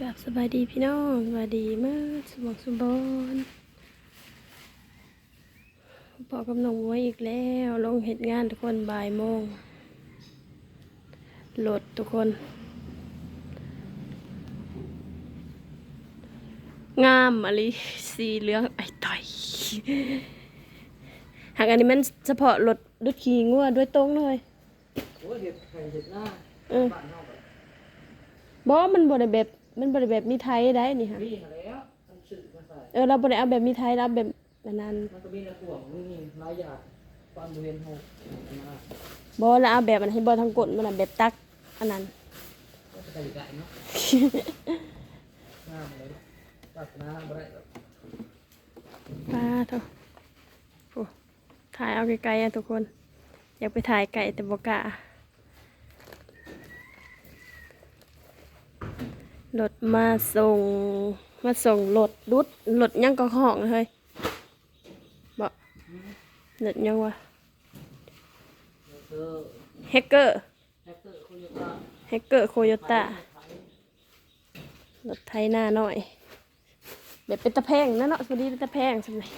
ກາບສະບາຍດີພີ່ນ້ອງ ສະບາຍດີເໝິດສູ່ໝ່ອງສູ່ບ່ອນ. ພໍ້ກັບນ້ອງບວຍອີກແລ້ວ ລົງເຮັດງານທຸກຄົນ ບ່າຍໂມງ. ລົດທຸກຄົນ ງາມອີ່ຫຼີ ສີເຫຼືອງໄອຕອຍ. ຫາກອັນນີ້ແມ່ນສະເພາະລົດດູດຂີ້ງົວໂດຍຕົງເລີຍ. ໂອ້ຍ ເຮັດໄຮ່ເຮັດນາ ເອີ ບ້ານເຮົາກໍ ບໍ່ ມັນບໍ່ໄດ້ແບບ ມັນບໍ່ໄດ້ແບບມີໄຖໃດນີ້ຫະ ມີຫັ້ນແຫຼະ ຄັນຊື້ມາໃສ່ ເອີ ລາວບໍ່ໄດ້ເອົາແບບມີໄຖ ລາວເອົາແບບອັນນັ້ນ ມັນກໍມີແນວພວງ ມີຫຼາຍຢ່າງ ຄວາມບໍ່ເຫັນເຮົານະ ບໍ່ ລາວເອົາແບບອັນ ເຫັນບໍ່ ທາງກົ້ນມັນນະ ແບບຕັກອັນນັ້ນ ກໍໄດ້ເນາະ ງາມເລີຍ ວາສະໜາບໍ່ໄດ້ດອກ ປາໂທ້ ໂອ້ ຖ່າຍເອົາໃກ້ໆ ອະ ທຸກຄົນ ຢາກໄປຖ່າຍໃກ້ແຕ່ບໍ່ກ້າ. ລົດມາສົ່ງ ມາສົ່ງລົດດຸດ ລົດຫຍັງກໍຮ້ອງເຮີ້ຍ ບໍ່ ລົດຫຍັງວະ ແຮັກເກີ ແຮັກເກີໂຄໂຍຕ້າ ແຮັກເກີໂຄໂຍຕ້າ ລົດໄຖນານ້ອຍ ແບບເປັນຕາແພງນະເນາະ ພໍດີເປັນຕາແພງສ່ຳນີ້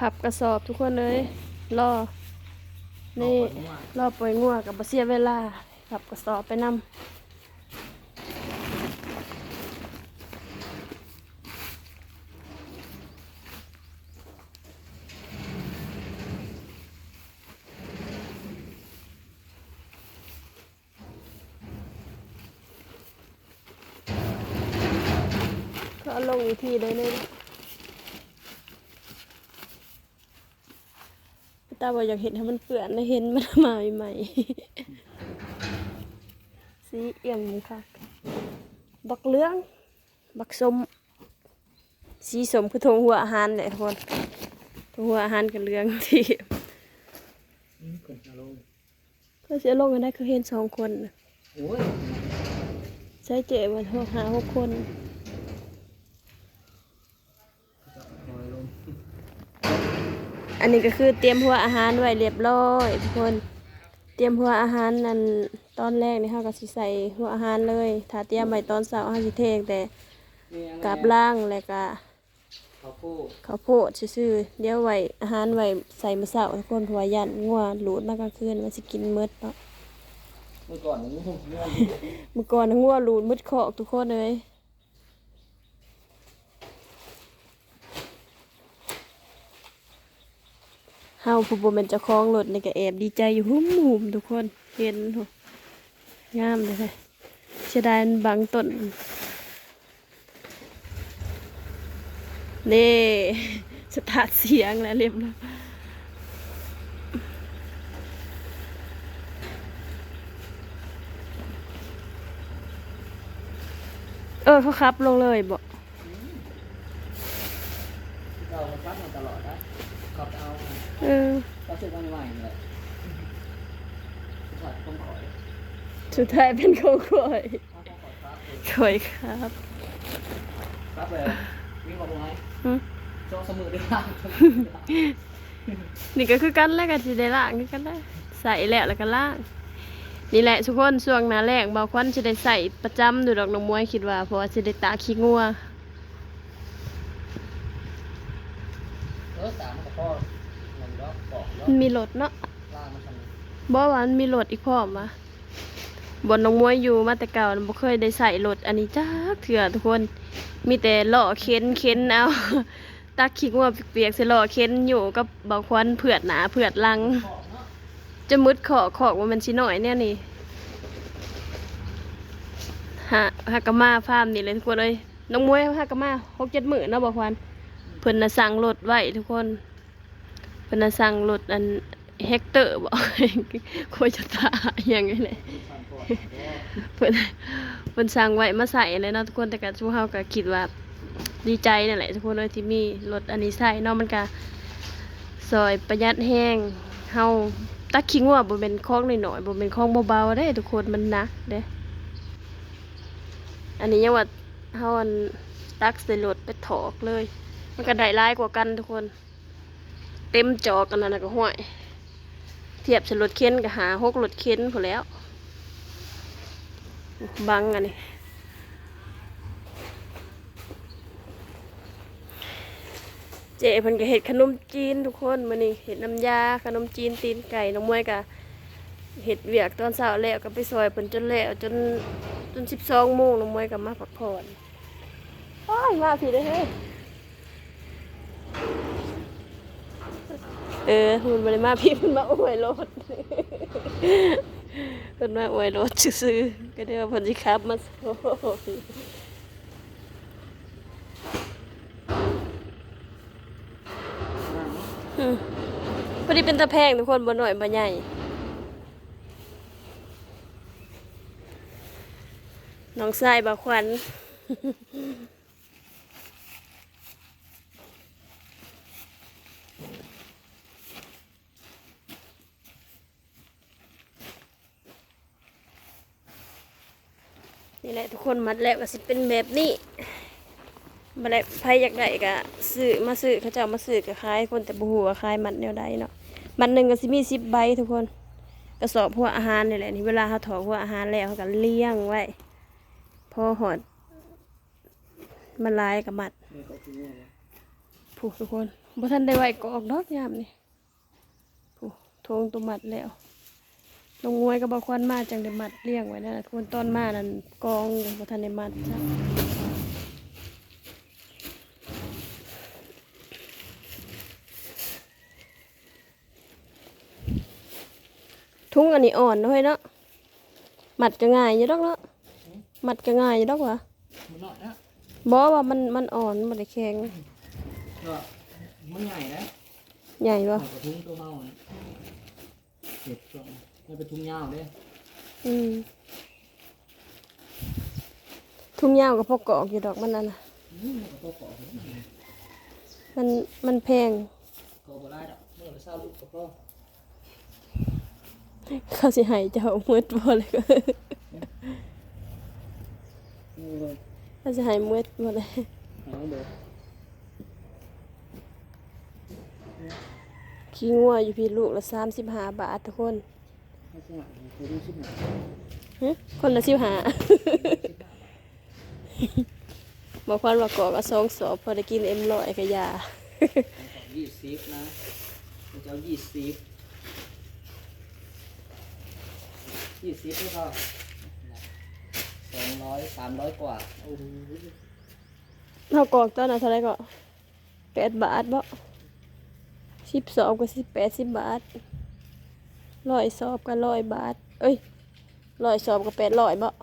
ພັບກະສອບທຸກຄົນເອີຍ ລໍ ນີ້ ລໍປ່ອຍງົວ ລໍປ່ອຍງົວກໍບໍ່ເສຍເວລາ ພັບກະສອບໄປນຳ. ເຂົາເອົາລົງອີກທີໄດ້ເລີຍເນາະ. ຕາບໍ່ຢາກເຮັດໃຫ້ມັນເປື້ອນ ໄດ້ເຫັນມັນມາໃໝ່ໆ ສີອ່ຽມຄັກ ບັກເຫຼືອງ ບັກສົ້ມ ສີສົ້ມຄືຖົງຫົວອາຫານແຫຼະທຸກຄົນ ຖົງຫົວອາຫານກໍເຫຼືອງທີບ ອືມ ເພິ່ນເອົາລົງ ເຂົາຊິເອົາລົງອັນໃດ ຄືເຫັນສອງຄົນ ໂອ້ຍ ໃສ່ເຈ້ວ່າຫົກ ຫ້າຫົກຄົນ. ອັນນີ້ກໍຄືຕຽມຫົວອາຫານໄວ້ລຽບລ້ອຍທຸກຄົນ ຕຽມຫົວອາຫານ ອັນ ຕອນແລງນີ້ເຮົາກໍຊິໃສ່ຫົວອາຫານເລີຍ ຖ້າຕຽມໄວ້ຕອນເຊົ້າເຮົາຊິເທແຕ່ ແມ່ນ ກາບລ້າງ ແລ້ວກໍ ເຂົ້າໂພດ ເຂົ້າໂພດຊື່ໆ ດຽວໄວ້ອາຫານໄວ້ໃສ່ມື້ເຊົ້າທຸກຄົນ ເພາະວ່າຢ້ານງົວລູດມາກາງຄືນ ມັນຊິກິນໝົດເນາະ ມື້ກ່ອນນີ້ງົວ ມື້ກ່ອນງົວລູດໝົດຄອກທຸກຄົນເອີຍ. ເຮົາຜູ້ບໍ່ແມ່ນເຈົ້າຂອງລົດນີ້ກໍແອບດີໃຈຢູ່ຫຸ້ມໆ ທຸກຄົນ ເຫັນ ໂອ້ ງາມເດ້ ເສຍດາຍມັນບັງຕົ້ນ ເດ້ ສະຕາດສຽງແລ້ວ ລຽບຮ້ອຍ. ເອີ ເຂົາຂັບລົງເລີຍບໍ? ອືມ ເຂົາກໍຂັບມາຕະຫຼອດນະ ຂັບເອົາ ເອີ ກໍຊື້ມາໃໝ່ໆ ນີ້ແຫຼະ ສຸດທ້າຍຂອງຂ້ອຍ ສຸດທ້າຍເປັນຂອງຂ້ອຍ ຂ້ອຍຂັບ ຄັບແລ້ວ ມີບໍ່ຜູ້ໃຫ້ ຫຶ ສອງສາມມື້ໄດ້ລ້າງ ນີ້ກໍຄືກັນແຫຼະ ກໍຊິໄດ້ລ້າງຄືກັນແຫຼະ ໃຊ້ແລ້ວ ແລ້ວກໍລ້າງ. ນີ້ແຫຼະທຸກຄົນ ຊ່ວງໜ້າແລ້ງ ບ່າວຂວັນຊິໄດ້ໃຊ້ປະຈຳຢູ່ດອກ ນ້ອງມວຍຄິດວ່າ ເພາະວ່າຊິໄດ້ຕາກຂີ້ງົວ. ເອີ ຕາກມັນກໍພໍ ມັນດອກ ປອກດອກ ມັນມີລົດເນາະ ລ້າງມັນຊັ້ນ ບໍ່ວ່າມັນມີລົດອີກພ້ອມຫວາ. ບ່ອນນ້ອງມວຍຢູ່ມາແຕ່ເກົ່າ ບໍ່ເຄີຍໄດ້ໃຊ້ລົດອັນນີ້ຈັກເທື່ອທຸກຄົນ ມີແຕ່ລໍ້ເຂັນ ເຂັນເອົາ ຕັກຂີ້ງົວປຽກໆ ໃສ່ລໍ້ເຂັນຢູ່ກັບບ່າວຂວັນ ເຜືອດໜ້າເຜືອດຫຼັງ ຈົນໝົດຄອກ ຄອກບໍ່ແມ່ນຊິນ້ອຍແນວນີ້. ຫາ ຫາກະມາຟາມນີ້ແຫຼະທຸກຄົນເອີຍ ນ້ອງມວຍຫາກະມາຫົກເຈັດມື້ເນາະ ບ່າວຂວັນ ເພິ່ນນະສັ່ງລົດໄວ້ທຸກຄົນ. ເພິ່ນນະສັ່ງລົດອັນແຮັກເຕີບໍ ໂຄໂຍຕ້າອີ່ຫຍັງນີ້ແຫຼະ ເພິ່ນ ເພິ່ນສັ່ງໄວ້ມາໃຊ້ແຫຼະເນາະທຸກຄົນ ແຕ່ກະຊຸມເຮົາກະຄິດວ່າດີໃຈນັ້ນແຫຼະທຸກຄົນເອີຍ ທີ່ມີລົດອັນນີ້ໃຊ້ເນາະ ມັນກະຊ່ອຍປະຢັດແຮງເຮົາ ຕັກຂີ້ງົວບໍ່ແມ່ນຂອງນ້ອຍໆ ບໍ່ແມ່ນຂອງເບົາໆເດ້ທຸກຄົນ ມັນໜັກເດ້ ອັນນີ້ຍັງວ່າເຮົາອັນຕັກໃສ່ລົດໄປຖອກເລີຍ ມັນກະໄດ້ຫຼາຍກວ່າກັນທຸກຄົນ. ເຕັມຈອກອັນນັ້ນນະ ກໍຫ້ວຍ ທຽບໃສ່ລົດເຂັນກໍຫ້າຫົກລົດເຂັນພຸ້ນແຫຼ້ວ ບັງອັນນີ້. ເຈ້ເພິ່ນກໍເຮັດຂະໜົມຈີນທຸກຄົນ ມື້ນີ້ເຮັດນ້ຳຢາຂະໜົມຈີນຕີນໄກ່. ນ້ອງມວຍກໍເຮັດວຽກຕອນເຊົ້າແລ້ວ ກໍໄປຊ່ອຍເພິ່ນຈົນແລ້ວ ຈົນ ຈົນສິບສອງໂມງ ນ້ອງມວຍກໍມາພັກຜ່ອນ. ໂອ້ຍ ມາພີ້ເດີ້ເຮີ້ຍ. ເອີ ເພິ່ນບໍ່ໄດ້ມາພີ້ ເພິ່ນມາອວຍລົດ ເພິ່ນມາອວຍລົດຊື່ໆ ກໍໄດ້ວ່າເພິ່ນຊິຂັບມາສົ່ງ. ອືມ ພໍດີເປັນຕາແພງທຸກຄົນ ບໍ່ນ້ອຍບໍ່ໃຫຍ່. ນ້ອງຊາຍບ່າວຂວັນ. ນີ້ແຫຼະທຸກຄົນ ມັດແລ້ວກໍຊິເປັນແບບນີ້. ບັດແລ້ວໃຜຢາກໄດ້ກໍຊື້ມາຊື້ ເຂົາເຈົ້າມາຊື້ກໍຂາຍຄົນ ແຕ່ບໍ່ຮູ້ວ່າຂາຍມັດແນວໃດເນາະ. ມັດໜຶ່ງກໍຊິມີສິບໃບທຸກຄົນ ກະສອບຫົວອາຫານນີ້ແຫຼະ. ນີ້ເວລາເຮົາຖອກຫົວອາຫານແລ້ວ ເຮົາກໍລຽງໄວ້ ພໍຮອດມັນຫຼາຍກໍມັດ. ເອີ ຂອບຄຸນແມ່ນະ ຜູ້ທຸກຄົນ ບໍ່ທັນໄດ້ໄຫວ້ກອກດອກຍາມນີ້. ຜູ້ ຖົງໂຕມັດແລ້ວ ນ້ອງມວຍກັບບ່າວຂວັນມາ ຈັ່ງໄດ້ມັດລຽງໄວ້ນັ້ນນະທຸກຄົນ. ຕອນມານັ້ນກອງຢູ່ ບໍ່ທັນໄດ້ມັດຊ້ຳ. ຖົງອັນນີ້ອ່ອນເນາະເຮີ້ຍເນາະ. ມັດກໍງ່າຍຢູ່ດອກເນາະ ມັດກໍງ່າຍຢູ່ດອກຫວາ. ມັນນ້ອຍນະ ບໍ່ ວ່າມັນ ມັນອ່ອນ ມັນບໍ່ໄດ້ແຂງ ກໍມັນໃຫຍ່ນະ ໃຫຍ່ບໍ່? ໃຫຍ່ກວ່າຖົງໂຕເຮົານະ ເຮັດຊ່ວງ ມັນເປັນຖົງຍາວເດ້. ອືມ ຖົງຍາວກໍພໍກອກຢູ່ດອກ ມັນອັນນະ ອືມ ມັນກໍພໍກອກຢູ່ ມັນ ມັນແພງ ກໍບໍ່ຫຼາຍດອກ ມື້ລະຊາວລູກກໍພໍ. ເຂົາຊິໃຫ້ເຈົ້າໝົດບໍ່ລະ? ເອີ ເຂົາຊິໃຫ້ໝົດບໍ່ລະ? ເອົາເດີ ຂີ້ງົວຢູ່ພີ້ ລູກລະສາມສິບຫ້າບາດທຸກຄົນ. ເຂົາຊິໃຫ້ຄົນລະສິບຫ້າ ຫຶ? ຄົນລະສິບຫ້າ. ບາງຄົນວ່າກອກເອົາສອງສອບ ພໍໄດ້ກິນເອັມຮ້ອຍກະຢ່າ. ສອບຍີ່ສິບນະ ເຈົ້າຍີ່ສິບ ຍີ່ສິບເດ້ພໍ່ ສອງຮ້ອຍ ສາມຮ້ອຍກວ່າ. ໂອ້ໂຫ ເຮົາກອກຕອນນັ້ນເທົ່າໃດເກາະ? ແປດບາດເບາະ ສິບສອບກໍສິບ ແປດສິບບາດ ຮ້ອຍສອບກໍຮ້ອຍບາດ ເອີຍ ຮ້ອຍສອບກໍແປດຮ້ອຍເບາະ.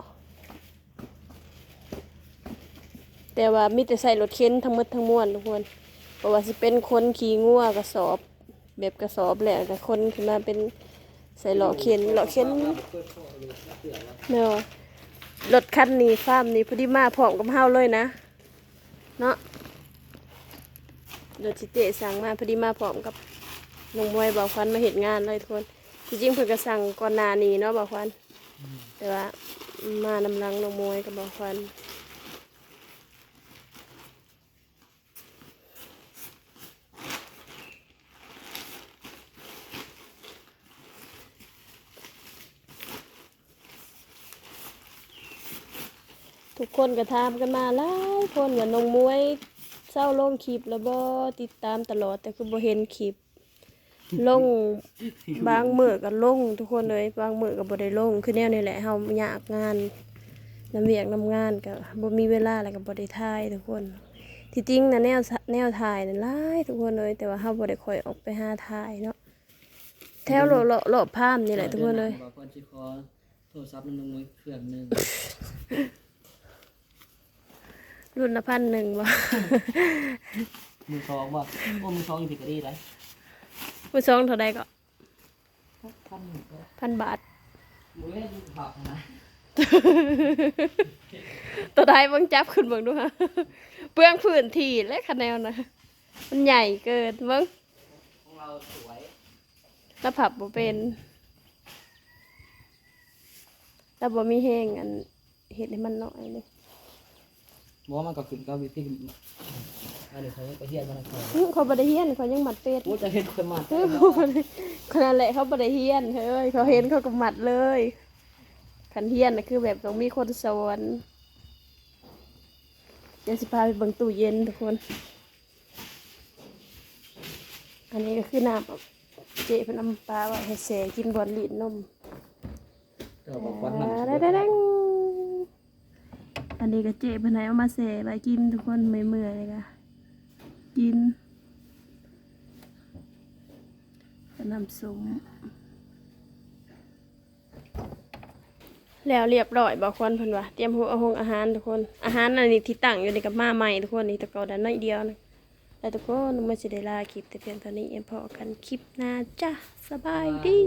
ແຕ່ວ່າມີແຕ່ໃສ່ລົດເຂັນທັງໝົດທັງມວນທຸກຄົນ ບໍ່ວ່າຊິເປັນຄົນຂີ່ງົວກະສອບ ແບບກະສອບ ແລ້ວກະຂົນຂຶ້ນມາເປັນໃສ່ລໍ້ເຂັນ ລໍ້ເຂັນ ແມ່ນບໍ່? ລົດຄັນນີ້ ຟາມນີ້ ພໍດີມາພ້ອມກັບເຮົາເລີຍນະ ເນາະ ລົດທີ່ເຕ້ສັ່ງມາ ພໍດີມາພ້ອມກັບນ້ອງມວຍ ບ່າວຂວັນມາເຮັດງານເລີຍທຸກຄົນ. ທີ່ຈິງເພິ່ນກະສັ່ງກ່ອນໜ້ານີ້ເນາະ ບ່າວຂວັນ ອືມ ແຕ່ວ່າມານຳຫຼັງນ້ອງມວຍກັບບ່າວຂວັນ. ທຸກຄົນກໍຖາມກັນມາຫຼາຍຄົນວ່າ ນ້ອງມວຍເຊົາລົງຄລິບແລ້ວບໍ່? ຕິດຕາມຕະຫຼອດ ແຕ່ຄືບໍ່ເຫັນຄລິບ ລົງ ບາງມື້ກໍລົງທຸກຄົນເອີຍ ບາງມື້ກໍບໍ່ໄດ້ລົງ ຄືແນວນີ້ແຫຼະ ເຮົາຍາກງານ ນຳວຽກນຳງານກໍບໍ່ມີເວລາ ແລ້ວກໍບໍ່ໄດ້ຖ່າຍທຸກຄົນ. ທີ່ຈິງນະ ແນວ ແນວຖ່າຍນັ້ນຫຼາຍທຸກຄົນເອີຍ ແຕ່ວ່າເຮົາບໍ່ໄດ້ຄ່ອຍອອກໄປຫາຖ່າຍເນາະ ແຖວເລາະ ເລາະ ເລາະຟາມນີ້ແຫຼະທຸກຄົນເອີຍ. ໂທລະສັບນຳນ້ອງມວຍເຄື່ອງໜຶ່ງ ລຸ້ນລະພັນໜຶ່ງບໍ່? ມືສອງບໍ່? ໂອ້ ມືສອງຢູ່ພີ້ກໍດີໄດ໋. ມືສອງເທົ່າໃດເກາະ? ພັນໜຶ່ງເກາະ ພັນບາດ ບໍ່ແມ່ນພັນນະ ໂຕໃດ ເບິ່ງຈັບຂຶ້ນເບິ່ງດູຫາ ເປືອງພື້ນທີ່ແຫຼະ ຄັນແນວນະ ມັນໃຫຍ່ເກີນ ເບິ່ງ ຂອງລາວສວຍ ລາວພັບບໍ່ເປັນ ລາວບໍ່ມີແຮງອັນ ເຮັດໃຫ້ມັນນ້ອຍເດ້. ບໍ່ ມັນກໍຂຶ້ນກັບວິທີ ອັນນີ້ເຂົາຍັງໄປຮຽນມານຳເຂົາ. ອື ເຂົາບໍ່ໄດ້ຮຽນ ເຂົາຍັງມັດເປັດ. ໂອ້ ຈະເຫັນຂ້ອຍມັດ ເອີ ເຂົາບໍ່ໄດ້ ຂະນັ້ນແຫຼະ ເຂົາບໍ່ໄດ້ຮຽນເອີຍ ເຂົາເຫັນເຂົາກໍມັດເລີຍ. ຄັນຮຽນນະຄືແບບຕ້ອງມີຄົນສອນ. ດຽວຊິພາໄປເບິ່ງຕູ້ເຢັນທຸກຄົນ. ອັນນີ້ກໍຄືນ້ຳ ເຈ້ເພິ່ນເອົາມາປະໄວ້ໃຫ້ແຊ່ກິນບ່ອນລີດນົມ. ເຈົ້າກໍຄວັນນ້ຳ ແດງໆ. ອັນນີ້ກໍເຈ້ເພິ່ນໃຫ້ເອົາມາແຊ່ໄວ້ກິນທຸກຄົນ ເມື່ອຍໆ ນີ້ກໍກິນ ກໍນ້ຳສົ້ມ. ແລ້ວລຽບຮ້ອຍບໍ່ຄວັນ ເພິ່ນວ່າ ຕຽມໂຮງອາຫານທຸກຄົນ. ອາຫານອັນນີ້ທີ່ຕັ້ງຢູ່ນີ້ກໍມາໃໝ່ທຸກຄົນ ນີ້ແຕ່ເກົ່ານັ້ນໜ້ອຍດຽວນະ. ແລ້ວທຸກຄົນ ມື້ນີ້ຊິໄດ້ລາຄລິບແຕ່ພຽງເທົ່ານີ້ ພໍ້ກັນຄລິບໜ້າຈ້າ. ສະບາຍດີ.